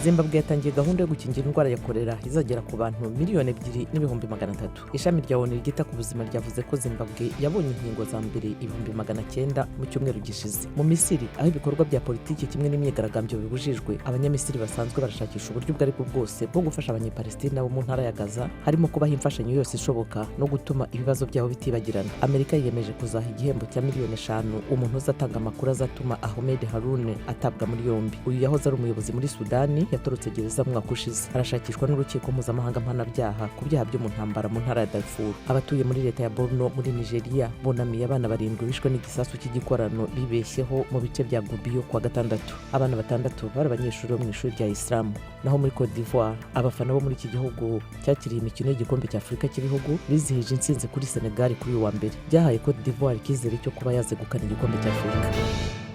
Zimbabwe yatangiye gahunda yo gukingira indwara ya korera izagera ku bantu 2,300,000. Ishami rya ONU ryita ku buzima ryavuze ko Zimbabwe yabonye inkingo za mbere 900,000 mu cyumweru gishize. Mu Misiri, aho ibikorwa bya politiki kimwe n'imyigaragambyo bibujijwe, Abanyamisiri basanzwe barashakisha uburyo ubwo aribwo bwose bwo gufasha Abanyepalestina bo mu ntara ya Gaza, harimo kubaha imfashanyo yose ishoboka no gutuma ibibazo byabo bitibagirana. Amerika yiyemeje kuzaha igihembo cya miliyoni 5 umuntu uzatanga amakuru azatuma Ahmed Harune atabwa muri yombi. Uyu yahoze ari umuyobozi muri Sudani, yatorotse gereza mu mwaka ushize, arashakishwa n'urukiko mpuzamahanga mpanabyaha ku byaha byo mu ntambara mu ntara ya Darfur. Abatuye muri leta ya Borno muri Nigeria bunamiye abana barindwi bishwe n'igisasu cy'igikorano bibeshyeho mu bice bya Gubiyo kuwa gatandatu. Abana batandatu bari abanyeshuri bo mu ishuri rya Isilamu. Naho muri Cote d'Ivoire, abafana bo muri iki gihugu cyakiriye imikino y'igikombe cya Afurika cy'ibihugu bizihije intsinzi kuri Senegal kuri uyu wa mbere. Byahaye Cote d'Ivoire icyizere cyo kuba yazegukana igikombe cya Afurika.